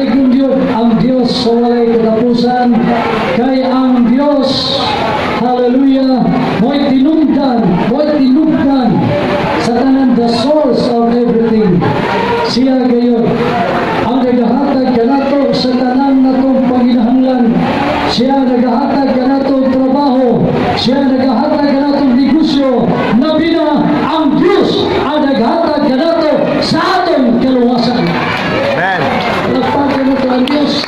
Dalaygon gyud ang Dios sa walay katapusan, kay ang Dios, hallelujah, mo'y tinungdan, mo'y tinugdan sa tanan, the source of everything. Siya gayod ang nagahatag kanato sa tanan natong panginahanglan. Siya nagahatag kanatong trabaho. Siya nagahatag kanatong negosyo. Labi na ang Dios ang naghatag kanato sa atong kaluwasan. Amen. Palakpakan nato ang Diyos.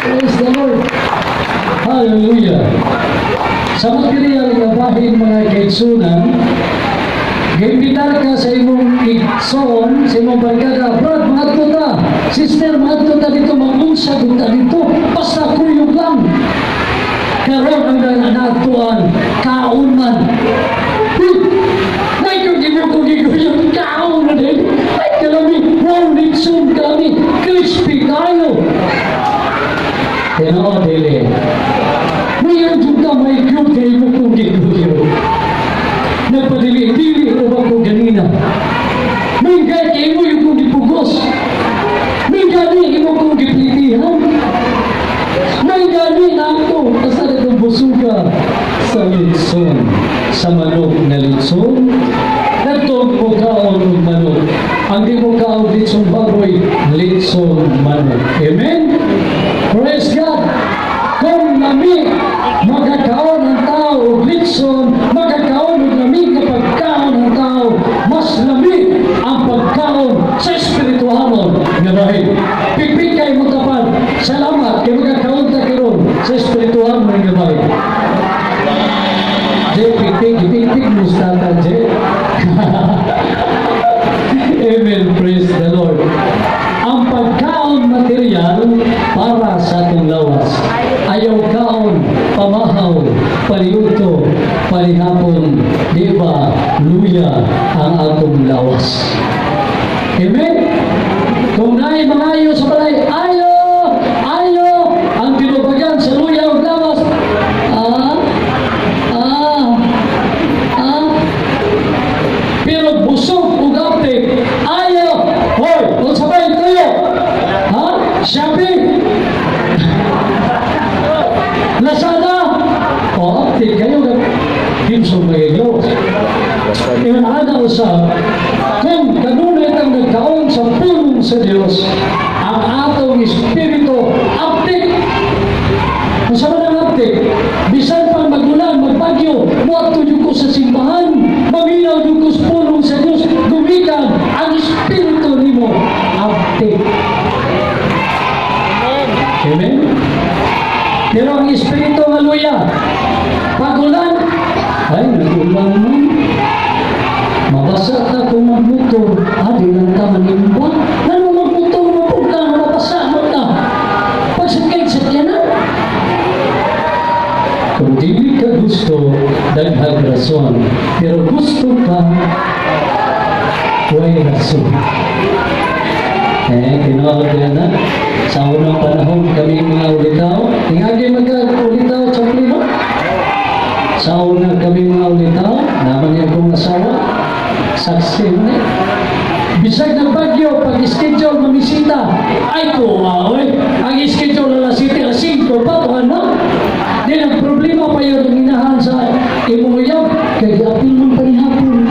Praise the Lord. Hallelujah. Sa material nga bahin, mga kaigsunan, giimbitar ka sa imong igsoon, sa imong barkada, "Brad, mangadto ta. Sister, mangadto ta dito, mag-unsag ta dito. Basta kuyog lang." Karon ang naadtuan, kaon man. Uy, nay kung imo ko giguyog, kaon na din. Ay, kalami, wow, litson kami, crispy kayo. Tinuod dili? Mayon jud ka may cute kay mo kung giguyog. Nagpadili-dili o ba ko ganina? Minggay kay mo yung kong gipugos. Minggani imo kong giplitihan. May gani na ako. Basta na busuga sa litson. Sa manok na litson. Nagtong mo kaon og manok. Ang di mo kaon litson baboy, litson manok. Amen? Praise God! Kung lami magkakaon ang tao og litson, magkakaon og lami nga pagkaon ang tao, mas lami ang pagkaon sa espirituhanon nga bahin. Pipik kay mo tapad. Salamat kay magkakaon ta karon sa espirituhanon nga bahin. Je, pipik, pipik mo sa tata, Je. Amen. Praise the Lord. Ang pagkaon material para sa atong lawas. Ayaw kaon, pamahaw, paliuto, palihapon, di ba, luya ang atong lawas. Amen? Kung naay mangayo sa balay, ayo, ayo, ang tinubagan sa luya ug lawas, ah, ah, ah, pero busog ug aptik, ayo, hoy, unsa ba yung tuyo? Ha? Shopee? Lazada? O, aptik kayo, kinso may lawas. Ingon ana usab, kung kanunay kang nagkaon sa pulong sa Dios, ang atong espiritu aptik. Unsa man ang aptik? Bisan pang magulan, magbagyo, moadto jud ko sa simbahan, maminaw jud ko sa pulong sa Dios, gumikan ang espiritu nimo aptik. Amen. Pero ang espiritu nga luya, pagulan, ay, nagulan mo. Mabasa ka kung magmotor, ah, di lang ka manimba. Ano magmotor mo po ka, mabasa mo ka. Pagsakay sa tiyanan. Kung dili ka gusto, daghag rason. Pero gusto ka, way rason. Eh, tinuod yan na. Sa unang panahon, kami mga ulitaw. Tingagi magka-ulitaw sa plino. Sa una kami mga ulitaw, naman niya akong asawa, saksi mo eh. Bisag ng bagyo, pag schedule mamisita, ay ko, oy, ang schedule alas 7, alas 5 pa, tuhan na. Di ang problema pa yun, ang inahan sa imong uyab, kay giapil man panihapon.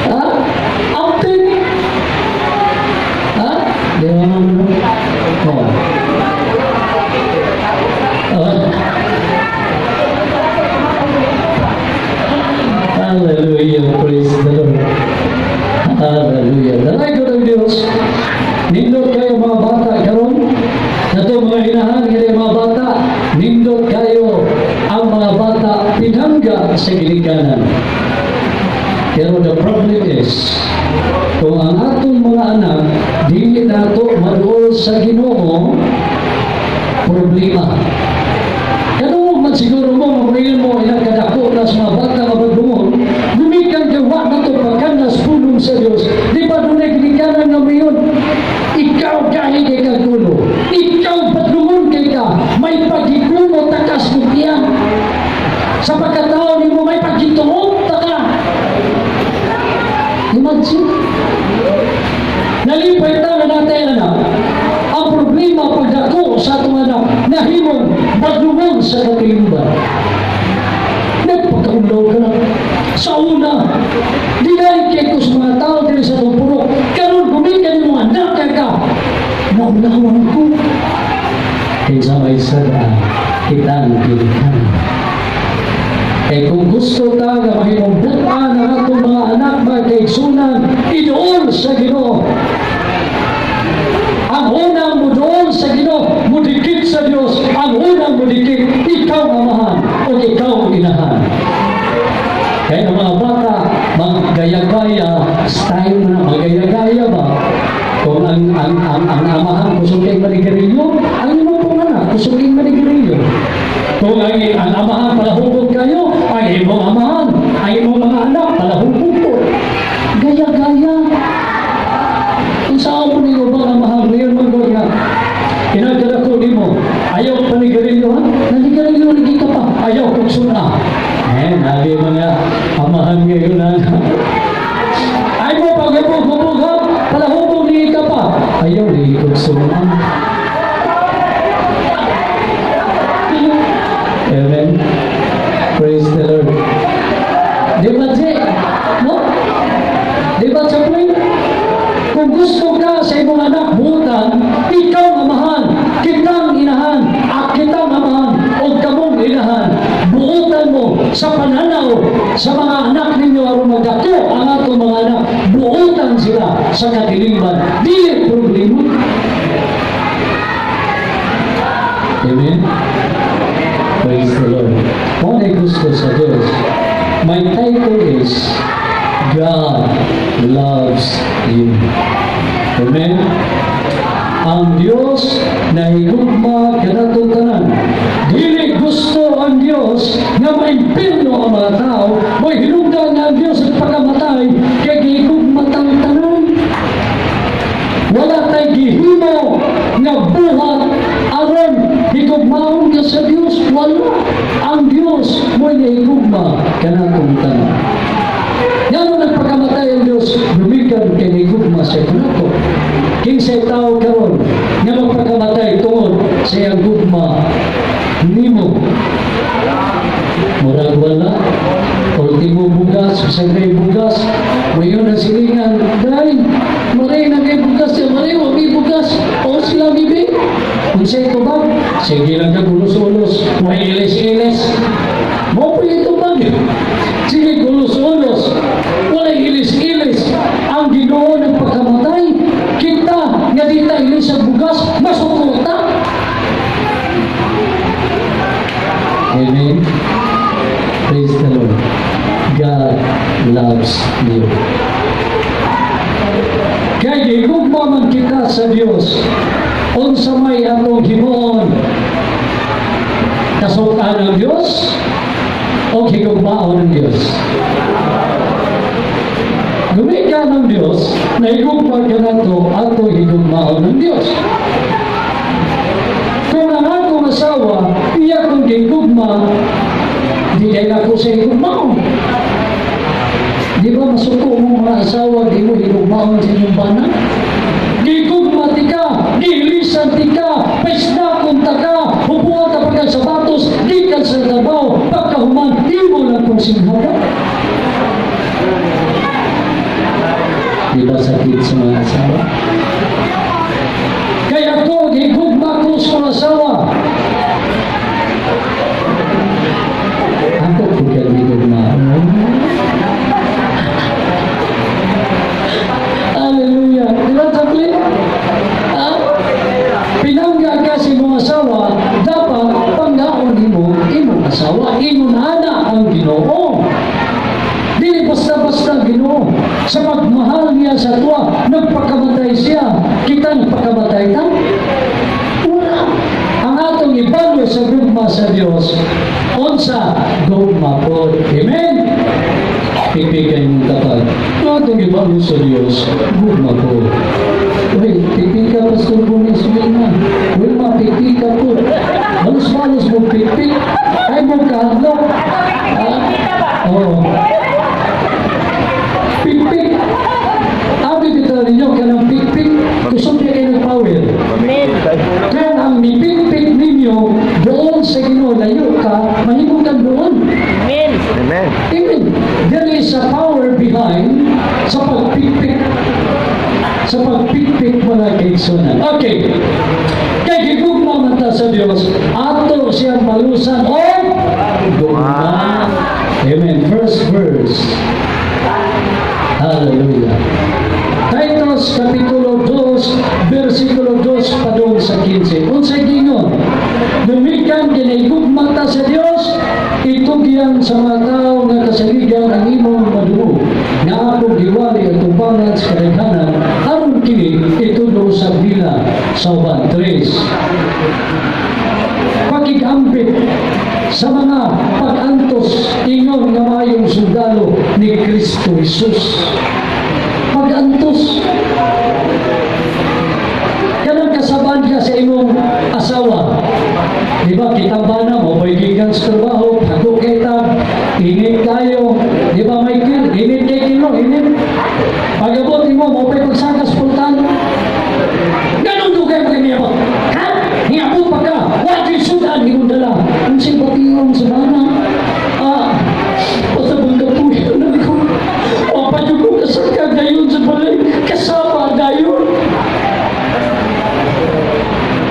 Ha? Aptik! Ha? Di ba naman? Oh. Oh. Hallelujah, praise the Lord. Hallelujah. Dalay ko ng Diyos. Nindot kayo mga bata karon. Nato mga inahan nga mga bata, nindot kayo ang mga bata pinangga sa ginikanan. Pero the problem is, kung ang atong mga anak dili nato maduol sa Ginoo, problema. Kanungog man siguro mo, mamuhin mo, ilang kadako na sa mga bata nga badlungon, gumikan kay wa na to pagkanas pulong sa Diyos. Di ba dunay ginikanan nga mayon, "Ikaw gahi kay kagulo, ikaw badlungon kay ka, may pagikumo takas mo tiyan. Sa pagkatao nimo may pagituot ta ka." sa katilingban. Nagpakaulaw ka lang. Sa una, dinay kay ko sa mga tao diri sa atong purok. Karon gumikan yung mga anak kay ka. Naulawan ko. Kinsa may sada, kitang ginikanan. Kay kung gusto ta nga mahimong butan ang atong mga anak, mga kaigsunan, iduol sa Ginoo. Ang unang muduol sa Ginoo, mudikit sa Dios. Ang unang mudikit, ikaw ang amahan o ikaw ang inahan. Kaya ang mga bata, maggaya-gaya, style na, magaya-gaya ba? Kung ang amahan kusog kay manigarilyo, ang imong pong anak kusog kay manigarilyo. Kung ang amahan palahubog kayo, ang imong amahan, ang imong mga anak palahubog po. Gaya-gaya. Kung saan mo ninyo ba ang amahan ngayon man nga, kinagkala ko nimo, ayaw panigarilyo ha? Nanigarilyo lagi ka pa, ayaw kong suna. Eh, nabi mga amahan ngayon na. Ay mo paghubog-hubog ha? Palahubog ni ka pa. Ayaw ni kong suna. Amen. Praise the Lord. Di ba, Jay? No? Di ba, Chaplain? Kung gusto ka sa imong anak butan, ikaw ang amahan, kitang inahan, at kitang amahan, o kamong inahan. Buutan mo sa pananaw sa mga anak ninyo aron magdako ang atong mga anak. Buutan sila sa katilingban. Dili problema. Amen? Praise the Lord. Mo na gusto sa Diyos. My title is God Loves You. Amen? Ang Diyos nahigugma kanatong tanan. Dili gusto ang Diyos nga maimpirno ang mga tao, mo'y hinungdan nga ang Diyos at pagkamatay, kay gihigugma tang tanan. Wala tay gihimo nga buhat aron higugmaon ka sa Dios. Wala. Ang Dios mo'y nahigugma kanatong tanan. Ngano nagpakamatay ang Dios? Gumikan kay nahigugma siya kanato. Kinsay tao karon nga magpakamatay tungod sa iyang gugma nimo? Murag wala. Ultimo bugas, bisag may bugas, mayon ang silingan, "Day, maray na kay bugas, ya maray, wa may bugas, o sila bibi." Unsay tubag? Sige lang ka ulos-ulos, may ilis-ilis. Mo pa itubag. Sige, ulos-ulos, walay ilis-ilis. Ang Ginoo nagpakamatay, kita, nga di ta ilis ang bugas, masuko ta. Amen. Praise the Lord. God loves you. Kaya gihigugma man kita sa Dios, unsa may atong himuon? Kasukan ang Dios o higugmaon ang Dios? Gumikan ang Dios, nahigugma ka nato, ato higugmaon ang Dios. Kung ang akong asawa, iya kong gigugma, di kay ako sa higugmaon. Di ba masuko mo mga asawa, di mo higugmaon sa inyong bana? Gigugma ti ka, gilisan ti ka, paisnakon ta ka, hubuan ta pagka sapatos, gikan sa trabaho, pagkahuman, imo lang kong singhaga. Di ba sakit sa mga asawa? Kaya ako, gigugma ko sa mga asawa. Ako po kaya gigugma. Hallelujah. Di ba, Chaplain? Ha? Pinangga ka sa imong asawa, dapat panggaon nimo imong asawa. Ingon ana ang Ginoo. Dili basta-basta Ginoo. Sa pagmahal niya sa tuwa, nagpakamatay siya. Kita nagpakamatay ta? Wala. Ang atong ibalo sa gugma sa Dios, unsa gugma po. Amen? Pipikan mong kapag. Ang atong ibalo sa Dios, gugma po. Uy, pipika, Pastor Bonis, Wilma. Wilma, pipika po. Malos-malos mo pipik. Ay mo kahadlok. Ah, oo. Pikpik. Abi bitaw ninyo kanang pikpik. Kusog niya kayo ng power. Amen. Kung ang mipikpik ninyo doon sa Ginoo layo. Magtuyo ka, mahimo kang doon. Amen. Amen. Amen. There is a power behind sa pagpikpik. Sa pagpikpik, mga kaigsunan. Okay. Kay gigugma man ta sa Dios, ato siyang malusan o gugma. Amen. First verse. Hallelujah. Titus Kapitulo 2, versikulo 2 padung sa 15. Unsay giingon? "Gumikan kay gugma ta sa Dios, itugyan sa mga tao nga kasaligan ang imong madungog nga ako giwali ang atubangan sa kadaghanan, aron kini itudlo sa nila sa uban." 3. Pakig-ambit sa mga pag-antos ingon nga maayong sundalo ni Kristo Jesus. Pag-antos. Kanang kasaban ka sa imong asawa. Di ba, kitang bana mo, may gikan sa trabaho, pagod kita, init kayo. Di ba, Michael? Init kay kilo, init. Pag-abot mo, mo pa'y pagsakas pultan. Ganun dugay mo kaniya ba? Ha? Hiyabot pa ka. Wa gyud sudan imong dala. Unsay bation sa bana? Ah, basta bang kapuyo na ko. Wa pa jud ko kasaka dayon sa balay. Kasama dayon.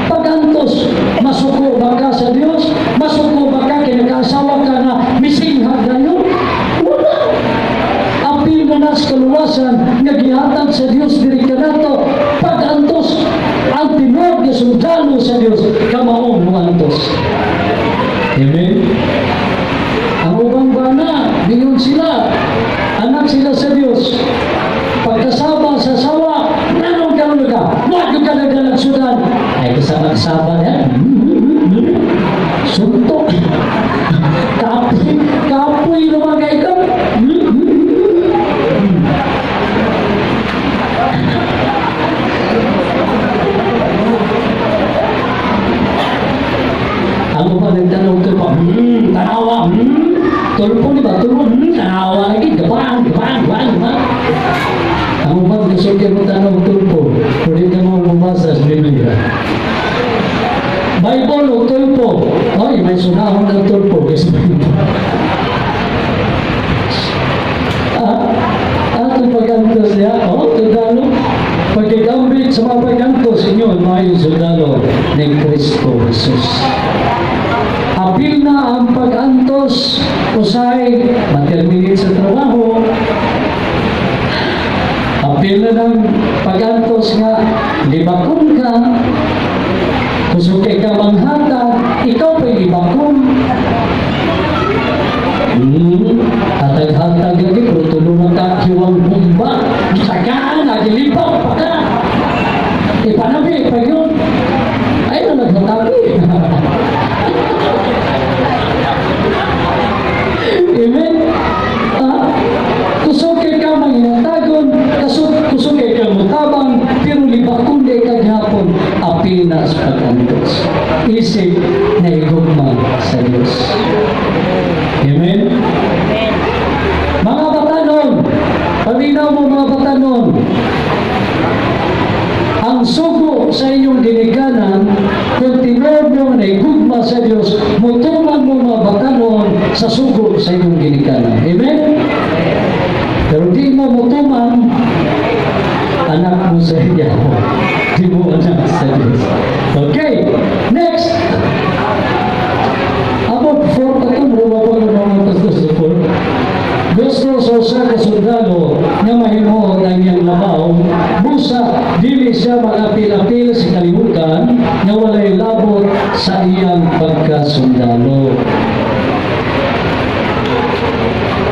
Pagantos, masuko ba ka sa Dios? Masuko ba ka kay nag-asawa ka na misinghag dayon? Wala. Apil na nas kaluwasan nga gihatag sa Dios diri kanato. Pag-antos, ang tinuod nga sundalo sa Dios kamaong moantos. Amen. Ang ubang bana, dingon sila, anak sila sa Dios. Pagkasama sa sawa, nanong karon ka? Wa ka nagdalag sudan. Ay, kasama-kasama yan. Suntok. Kapoy, kapoy naman kay ikaw. Ang uban nagtanong tulpo, tanawa, tulpo di ba? Tulpo, tanawa lagi, gabaan, gabaan, gabaan, gabaan. Ang uban gusto kayo mo tanong tulpo, pwede ka mo bumasa sa Biblia. Bible o tulpo? Ay, may sunahon ng tulpo. Kasi ah, ato pag-antos niya, oh, sundalo. Pagkagambit sa mga pag-antos inyo, maayong sundalo ni Kristo Jesus. Apil na ang pag-antos, usay, ma-terminate sa trabaho. Apil na ng pag-antos nga, libakon ka, kusog kay ka manghatag, ikaw pa'y libakon. Hatag-hatag lagi, pero tulungan ka, kiwang bumba, tagaan, nagilibaw pa ka. Ipanabi, pag yun, ay na naghatagi. Amen? Ah, kusog kay ka manginatagon, kusog, kusog kay ka mutabang, pero libakon di ka gihapon, apil na sa pag-antos. Isip na igugma sa Diyos. Amen? Amen. Mga batanon, paminaw mo, mga batanon, ang sugo sa inyong ginikanan, kung tinuod mo na igugma sa Diyos, mutuman mo, mga batanon, sa sugo sa inyong ginikanan. Amen? Pero di mo mutuman, anak mo sa iya. Di mo anak sa Diyos. Okay, next. About four pa ito, mura pa ng mga sa four. Gusto sa usa ka sundalo nga mahimuot ang iyang labaw, busa dili siya magapil-apil sa kalihukan nga walay labot sa iyang pagkasundalo.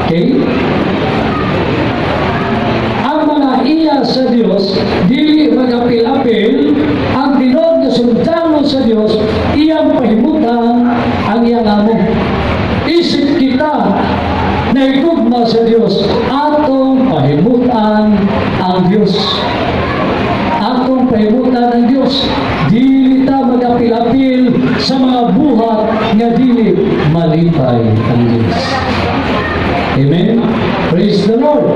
Okay? Ang mga iya sa Dios dili magapil-apil. Ang tinuod nga sundalo sa Dios, iyang pahimutan ang iyang amo. Isip kita na igugma sa Dios, atong pahimutan ang Dios. Atong pahimutan ang Dios. Dili ta magapil-apil sa mga buhat nga dili malipay ang Dios. Amen? Praise the Lord.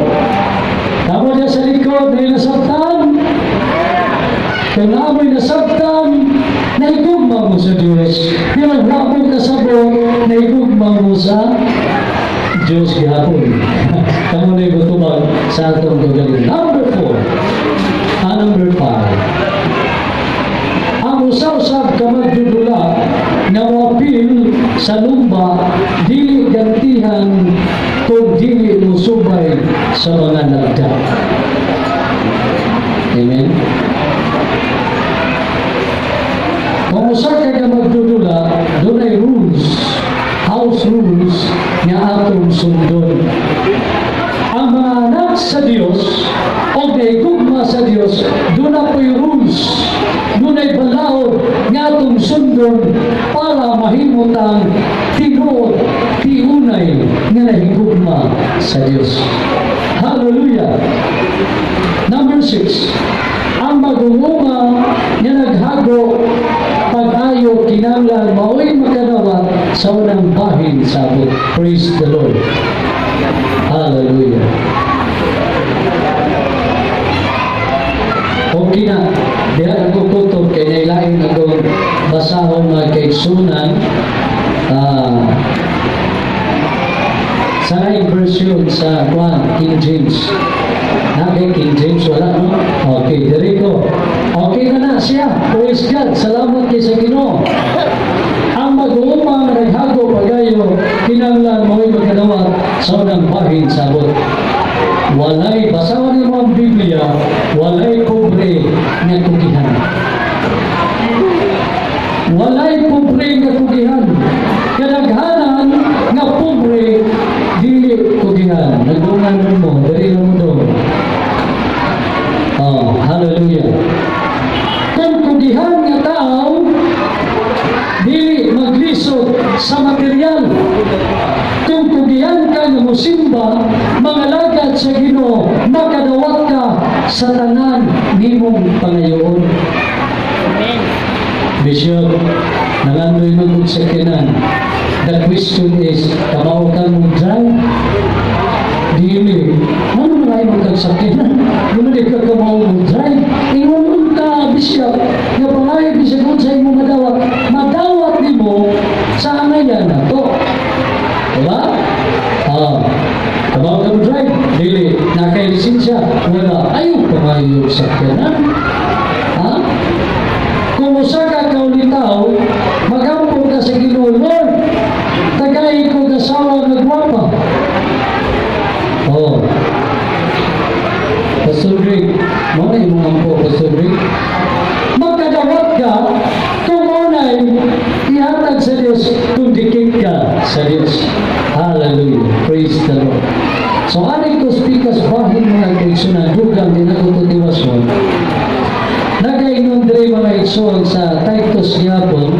Tama niya sa likod na nasabtan. Kung naamoy nasabtan, naigugma mo sa Diyos. Pero wa mo kasabot Naigugma mo sa Diyos gihapon. Kamo na gutubag sa atong kagaling. Number four. Ah, number five. Ang usa-usab ka magdudula nga moapil sa lumba, dili gantihan kung dili musubay sa mga lagda. Amen? Kung usa ka ka magdudula, dunay rules, house rules nga atong sundon. Ang mga anak sa Dios o gugma sa Dios, duna po'y rules, dunay balaod nga atong sundon para mahimutang tinuod, tiunay nga nahigugma sa Dios. Hallelujah! Number six, ang mag-uuma nga naghago pag-ayo kinahanglan mao'y makadawat sa unang bahin sa abot. Praise the Lord. Hallelujah. Okay na, diha ako kutob kay nailain akong basahon, mga kaigsunan, sa laing version sa Juan, King James. Na kay King James wala, no? Okay, diri ko. Okay na na siya. Praise God. Salamat kay sa Ginoo. Ang mag-uuma nga naghago pagayo kinahanglan mo'y magkadawat sa unang bahin sa abot. Walay, basahon nimo ang Biblia, walay pobre nga kugihan. Walay pobre nga kugihan. Kadaghanan nga pobre dili kugihan. Nagdungan mo, diri mo do. Oh, hallelujah. Kung kugihan nga tao, dili maglisod sa material. Kung kugihan ka nga musimba, mangalagad sa Ginoo, makadawat ka sa tanan nimong pangayoon. Amen. Bishop, nangandoy man kog sakyanan. The question is, kabaw ka mo drive? Dili. Ano man ay mo kag sakyanan? Ano di ka kabaw mo drive? Ingon ka, Bishop, nga pangayo bisag unsa imong madawat, madawat nimo sa angayan na to. Diba? Ah. Kabaw ka mo drive? Dili. Nakay lisensya? Wala. Ayaw pangayo sakyanan. Ha? Kung usa ka kaulitaw, magampo ka sa Ginoo, "Lord, tagay ko asawa nga gwapa." Oh. Pastor Greg, mo na imong ampo, Pastor Greg. Magkadawat ka kung mo na'y ihatag sa Diyos kung dikit ka sa Diyos. Hallelujah. Praise the Lord. So, anay ko speakers bahin, mga kaigsunan, dugang din ako tutiwason. Nagainon diri, mga igsoon, sa Titus gyapon.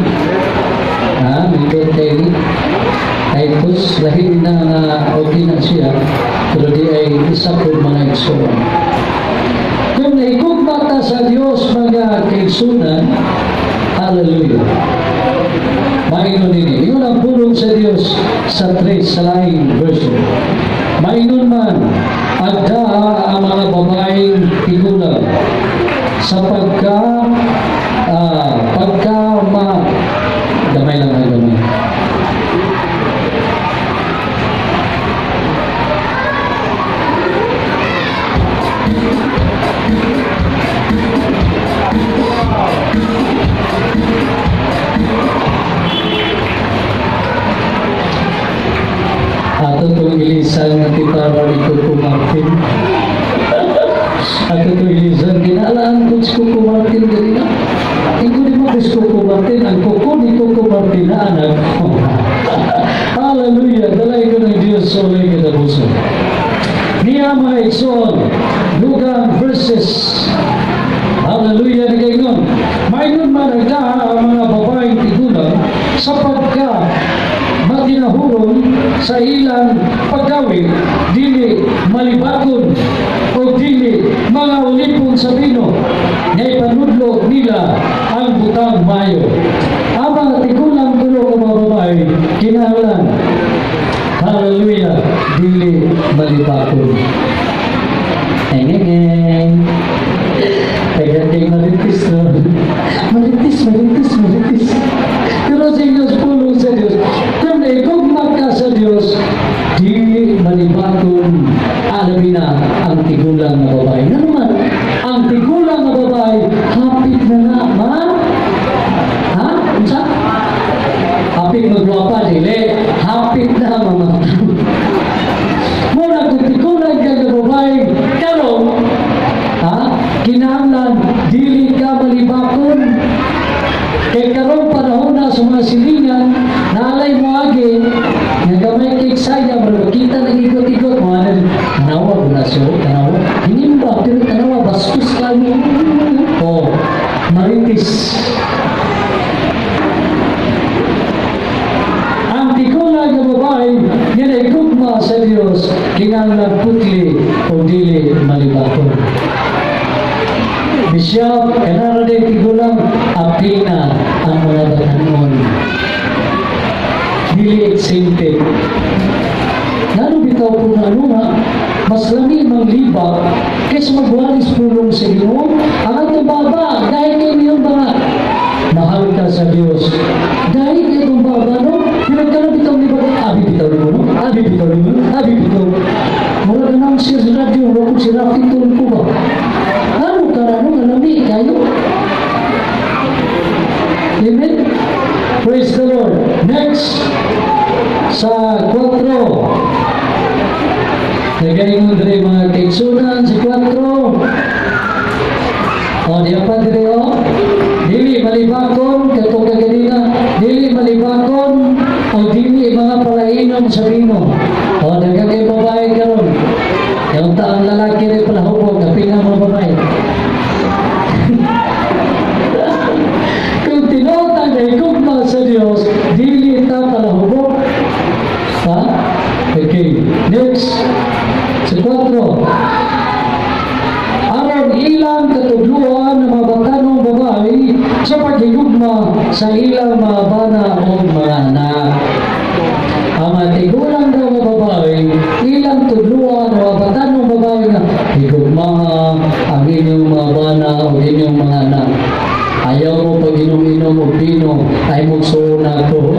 Ha, nindot kay ni Titus, lahi na nga okay na siya, pero di ay isa po, mga igsoon. Kung nahigugma ta sa Dios, mga kaigsunan, hallelujah. Maingon ini, ingon ang pulong sa Dios sa 3 sa laing version. Maingon man, agdaa ang mga babaeng tigulang sa pagka ma gamay lang ay gamay. Ato itong ilisan nga kitara ni Coco Martin. Ato itong ilisan, ginalaan ko si Coco Martin ganina. Hindi di mo si Coco Martin, ang kuko ni Coco Martin na anak ko. Hallelujah! Dalay ko ng Diyos sa uling katapusan. Niya, mga igsoon, dugang verses. Hallelujah, ni kaingon. Maingon man, nagdaha ang mga babaeng tigulang sa pagka matinahuron sa ilang paggawi, dili malibakon o dili mga ulipon sa bino, nga ipanudlo nila ang butang mayo. Ang mga tigulang kuno o mga babae, kinahanglan, hallelujah, dili malibakon. Engeng. Kaya kay maritis, no? Maritis, maritis, maritis. Pero sa inyo, pulong sa Diyos, kung naigugma Hapit na mamatay. Muna kung tigulang ka nga babae, karon, ha? Kinahanglan, dili ka malibakon. Kay karong panahon na sa mga silingan, nalay mo agi, nga gamay kay saya, makita nang ikot-ikot, mga ano, tanawa ko na siya, tanawa. Hinimba, pero tanawa, bastos kayo. Oh, maritis. Ang tigulang nga babae, nga naigugma sa Dios, kinahanglan putli o dili malibakon. Bishop, kanara day tigulang, apil na ang mga batanon. Dili exempted. Ngano bitaw po na ano nga, mas lami manglibak kaysa magwalis pulong sa Ginoo. Ang atong baba, dahil kay niyong mga mahal ka sa Dios. Dahil kay itong baba, no? Pero kano bitaw libak, abi bitaw nimo, no? Abi bitaw nimo, abi bitaw. Mura ka nang siya sa radyo, mura ko si Rafi Tulfo ba? Ano ka na, no? Lami kayo. Amen? Praise the Lord. Next, sa 4. Nagaingon diri, mga kaigsunan, sa 4. O, diya pa diri o. Dili malibakon, katong kaganina, dili malibakon, o dili mga palainom sa bino. O, daghang kay babae karon. Yung taang lalaki rin pala hubog, apil na mga babae. Kung tinuod ang nahigugma sa Dios, dili ta palahubog. Ha? Okay. Next. Sa 4. Aron ilang katudluan ng mga batanong babae sa paghigugma sa ilang mga bana o mga anak. Ang mga tigulang daw nga babae, ilang tudluan o mga batanong babae nga higugma ang inyong mga bana o inyong mga anak. Ayaw mo pag inom-inom og bino, ay magsuon ako.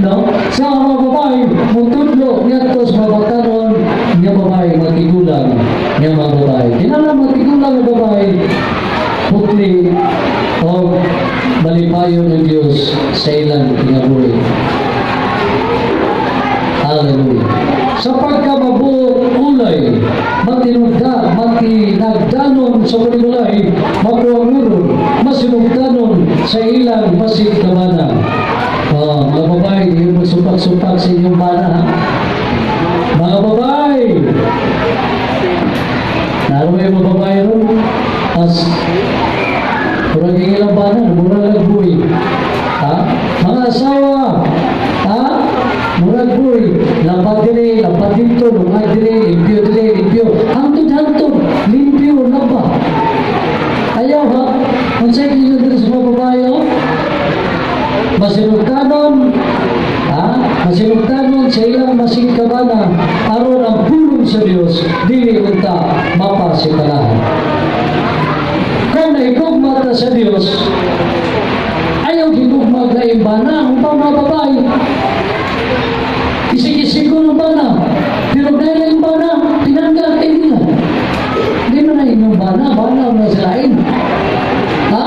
No? Sa mga babae, mutudlo ngadto sa mga batanon nga babae, mga tigulang nga mga babae. Kinahanglan mga tigulang nga babae, putli o malipayon ng Diyos sa ilang kinabuhi. Hallelujah. Sa pagkamabuot ulay, matinugda, matinagdanon sa kulay, makuanguron, masinugdanon sa ilang masigkamana. Oh, mga babae, hindi mo supak-supak sa inyong bana, ha? Mga babae! Naroon yung mga babae ron. As, murag yung ilang bana, murag lang buhay. Ha? Mga asawa, ha? Murag buhay. Lapad dire, lapad dito, lungag dire, limpyo dire, limpyo. Hangtod-hangtod, limpyo, laba. Ayaw ha? Unsay kinyo diri sa mga babae, oh? Masinugtanon, ha? Masinugtanon sa ilang masigkabana aron ang pulong sa Dios dili unta mapasipalahan. Kung naigugma ta sa Dios, ayaw gigugma laing bana, ang mga babae. Isig-isig ko ng bana, pero dahil yung bana, tinanggal kay nila. Hindi mo na inyong bana, bana mo na sila. Ha?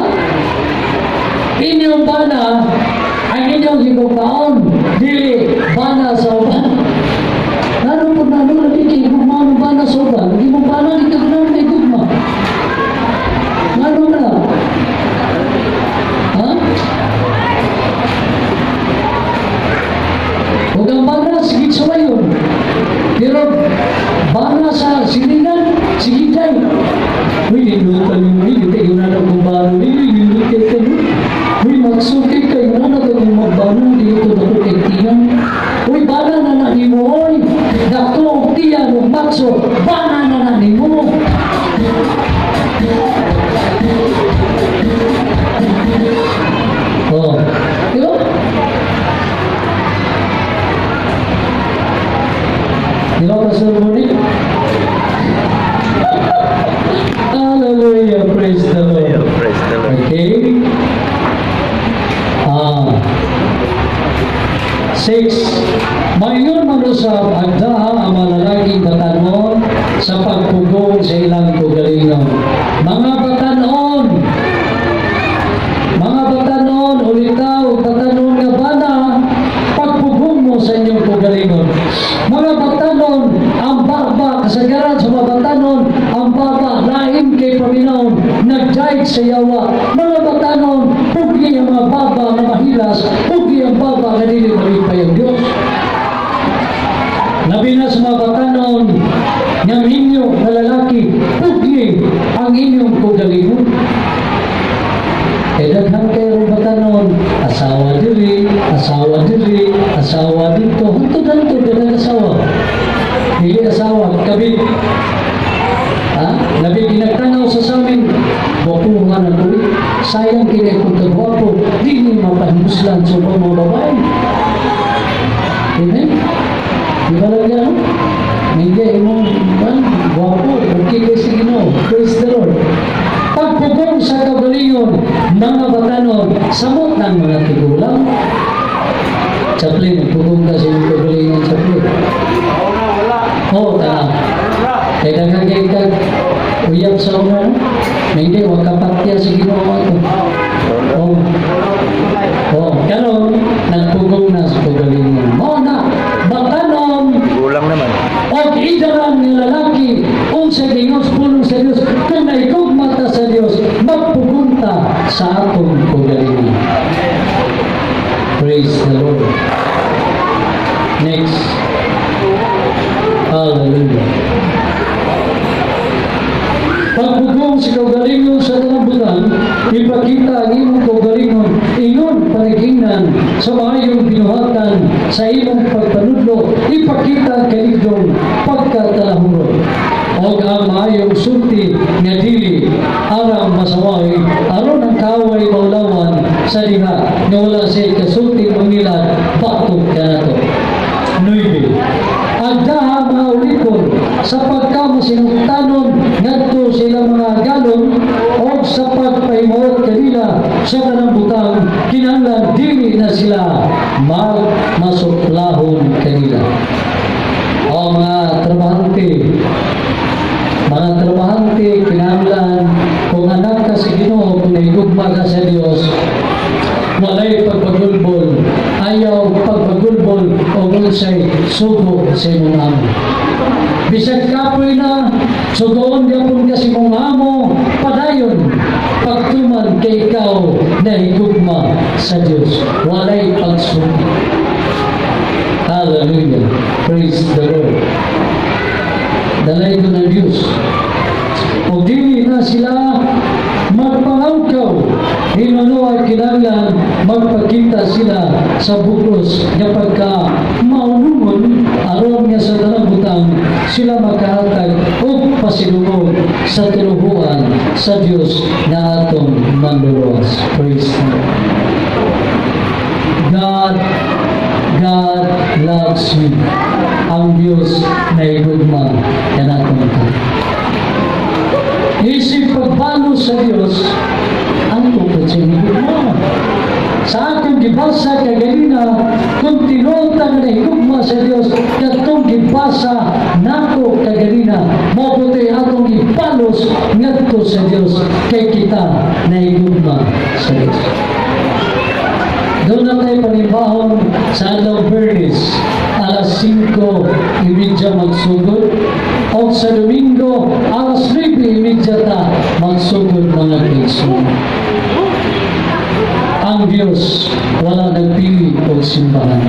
Inyong bana, ang inyong higugmaon, dili bana sa uban. Lalo po na ano, lagi kay higugmaon ng bana sa uban. Hindi mo bana, hindi ka na higugma. Lalo na. Ha? Huwag ang bana, sige sa wayon. Pero bana sa silingan, sige tayo. Uy, nilutan yung uy, kita yun na kung bano, uy, nilutan ka. Uy, magsuki kayo na na kung magbano, dito na ko kay tiyan. Uy, bana na na nimo, oy. Dako og tiyan og makso, bana na na nimo. Oh, di ba? Di ba, Pastor Monique? Hallelujah, praise the Lord. Praise the Lord. Okay. Ah. 6. Mayon man usab ang daha ang mga lalaking batanon sa pagpugong sa ilang kaugalingon. Mga batanon, ulitaw, batanon nga bana, Bride sa yawa. Mga batanon, pugyi ang mga baba nga mahilas, pugyi ang baba nga dili malipay ang Diyos. Labi na sa mga batanon nga minyo na lalaki, pugyi ang inyong kaugalingon. Kay daghan kayo batanon, asawa diri, asawa diri, asawa dito, hantod-hantod daghang asawa. Dili asawa, kabit. Ha? Labi ginagtanaw sa samin, gwapuhan na tuloy. Sayang kini kung kagwapo, dili mapahimuslan sa mga babae. Amen? Di ba lang gano'n? Hindi, imong, man, gwapo, okay kay sa Ginoo. Praise the Lord. Pagpugong sa kaugalingon, mga batanon, samot ng mga tigulang. Chaplin, nagpugong ka sa iyong kaugalingon, Chaplin. Oo na, wala. Oo, tama. Wala. Kaya daghan kay kag uyab sa una, no? Na hindi, wag kapatya sa Ginoo ato. Oo. Oh, karon nagpugong na sa kaugalingon. Mao na, batanon, Kulang naman. Og idaran ni lalaki unsa giingon sa pulong sa Dios, kung naigugma ta sa Dios, magpugon ta sa atong kaugalingon. Praise the Lord. Next. Hallelujah. Pagpugong sa kaugalingon sa tanang butang, ipakita ang imong kaugalingon, ingon panigingnan sa maayong binuhatan sa imong pagpanudlo, ipakita ang kaligdong pagkatalahuro og ang maayong sulti nga dili aram masaway, aron ang kaaway maulawan sa diha nga wala siya kasulti mangilad batok kanato. 9. Agdaha, mga ulipon, sa pagkamasinugtanon ngadto sa ilang mga agalon o sa pagpahimuot kanila sa tanang butang, kinahanglan dili na sila magmasuplahon kanila. O mga trabahante, kinahanglan kung anak ka sa Ginoo, kung nahigugma ka sa Dios, walay pagpagulbol, ayaw pagpagulbol o unsay sugo sa imong amo. Bisag kapoy na, sugoon gyapon ka sa imong amo, padayon pagtuman kay ikaw nahigugma sa Dios. Walay pagsugo. Hallelujah. Praise the Lord. Dalay ko ng Diyos. O dili na sila magpangawkaw, hinano ay kinahanglan magpakita sila sa bugos nga pagka maunungon, aron nga sa tanang butang sila makahatag og pasidungog sa tinuhuan sa Dios na atong manluluwas. Praise the Lord. God loves you. Ang Diyos nahigugma kanatong tanan. Isip pagbalo sa Diyos, ang tukod sa higugma. Sa akong gibasa kaganina, kung tinuod ta nga nahigugma sa Diyos, katong gibasa nako kaganina, mao puti atong ibalos ngadto sa Diyos, kay kita nahigugma sa Diyos. Doon na tayo panimbahon sa adlaw Biyernes, alas 5:30 magsugod. O sa Domingo, alas 9:30 ta magsugod, mga kaigsoon. Ang Diyos wala nagpili og simbahan.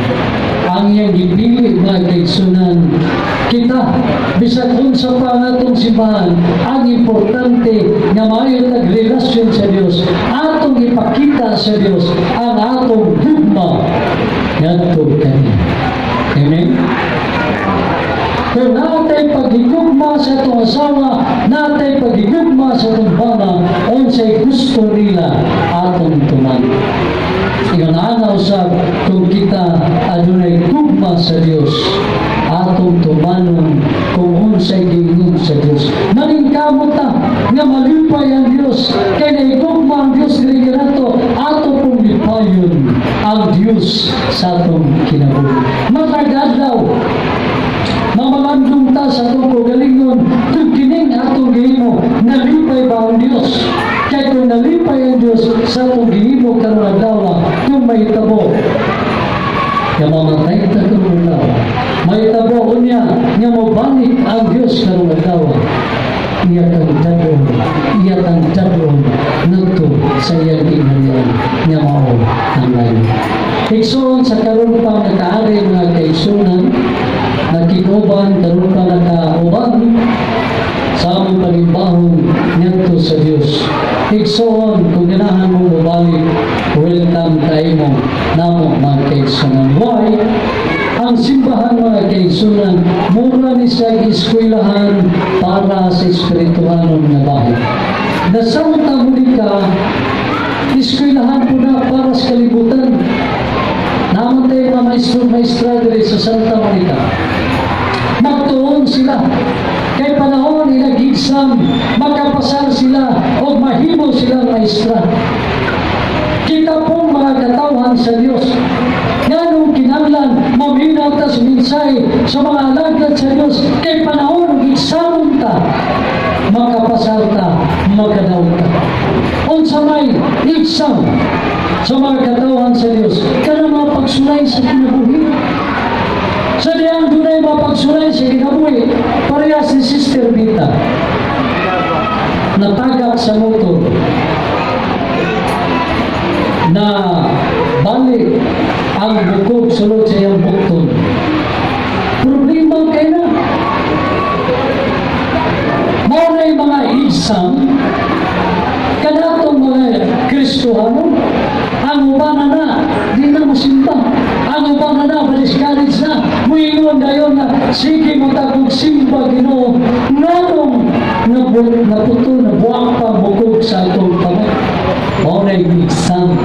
Ang iyang gipili, mga kaigsunan, kita, bisag unsa pa ang atong simbahan, ang importante nga maayo tag relasyon sa Dios, atong ipakita sa Dios ang atong gugma ngadto kaniya. Amen. Kung natay paghigugma sa atong asawa, natay paghigugma sa atong bana, unsay gusto nila atong tuman. Ingon ana usab kung kita adunay gugma sa Dios, atong tumanon kung unsay giingon sa Dios. Maningkamot ta nga malipay ang Dios, kay nahigugma ang Dios diri kanato, ato pong lipayon ang Dios sa atong kinabuhi. Matag adlaw, mamalandong ta sa atong kaugalingon kung kining atong gihimo, nalipay ba ang Dios? Kay kung nalipay ang Dios sa atong gihimo karon adlaw, kung mahitabo nga mamatay ta karon adlaw, mahitabo unya nga mobalik ang Dios karon adlaw, Iya kang dad-on, iya kang dad-on ngadto sa iyang gingharian nga mao ang langit. Igsoon, sa karon pa nakaari, mga kaigsunan, nakig-uban, karon pa nakauban sa among panimbahon ngadto sa Dios. Igsoon, kung ganahan mo mobalik, welcome kayo mo namo, mga kaigsunan. Why? Ang simbahan, mga kaigsunan, mura ni siya eskwelahan para sa espirituhanon nga bahin. Na Santa Monica, eskwelahan po na para sa kalibutan. Naman tayo mga maestro, maestra diri sa Santa Monica. Magtuon sila. Kay panahon ilag exam, makapasar sila o mahimo silang maestra. Kita pong mga katawhan sa Diyos, nganong kinahanglan maminaw ta sa mensahe sa mga alagad sa Diyos? Kay panahon ug examon ta, makapasar ta, makadaog ta. Unsa may exam sa mga katawhan sa Diyos? Kanang mga pagsulay sa kinabuhi. Sa diyang dunay mga pagsulay sa kinabuhi, parehas ni Sister Vita. Natagak sa motor na balik ang bukog sulod sa iyang bukton. Problema kay na. Mao na yung mga exam kanatong mga Kristohano. Ang uban na na, di na mosimba. Ang uban na na, ma-discourage na. Muingon dayon na, "Sige mo tagong simba, Ginoo. Nganong naputo, nabuak pa ang bukog sa atong kamot?" Mao na yung exam.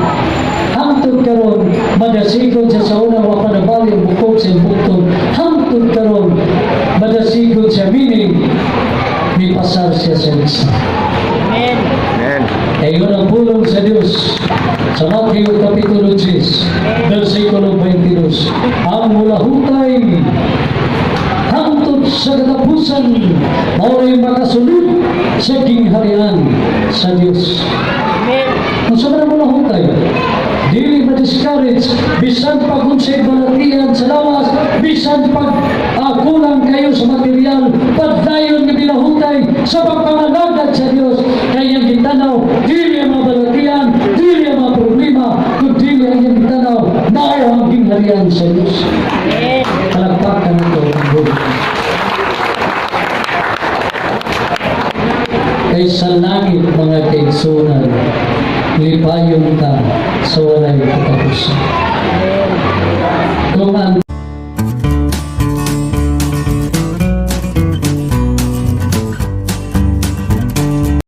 Hangtod karon, madasigon siya. Sa una, wa pa nabali ang bukog sa iyang bukton. Hangtod karon, madasigon siya, meaning, mipasar siya sa exam. Amen. Amen. Kaya yun ang pulong sa Diyos sa Matthew Kapitulo 10, versikulo 22. Ang mulahutay hangtod sa katapusan, mao'y makasulod sa gingharian sa Diyos. Amen. Kung sa man mulahutay, dili ma-discourage, bisan pag unsay balatian sa lawas, bisan pag kulang kayo sa material, padayon nga milahutay sa pagpangalagad sa Diyos, kay iyang gitanaw, dili ang mga balatian, dili ang mga problema, kundi ang iyang gitanaw, mao ang gingharian sa Diyos. Amen. Palagpakan ito ang buhay. Kay sa langit, mga kaigsunan, lipayon ta sa walay katapusan.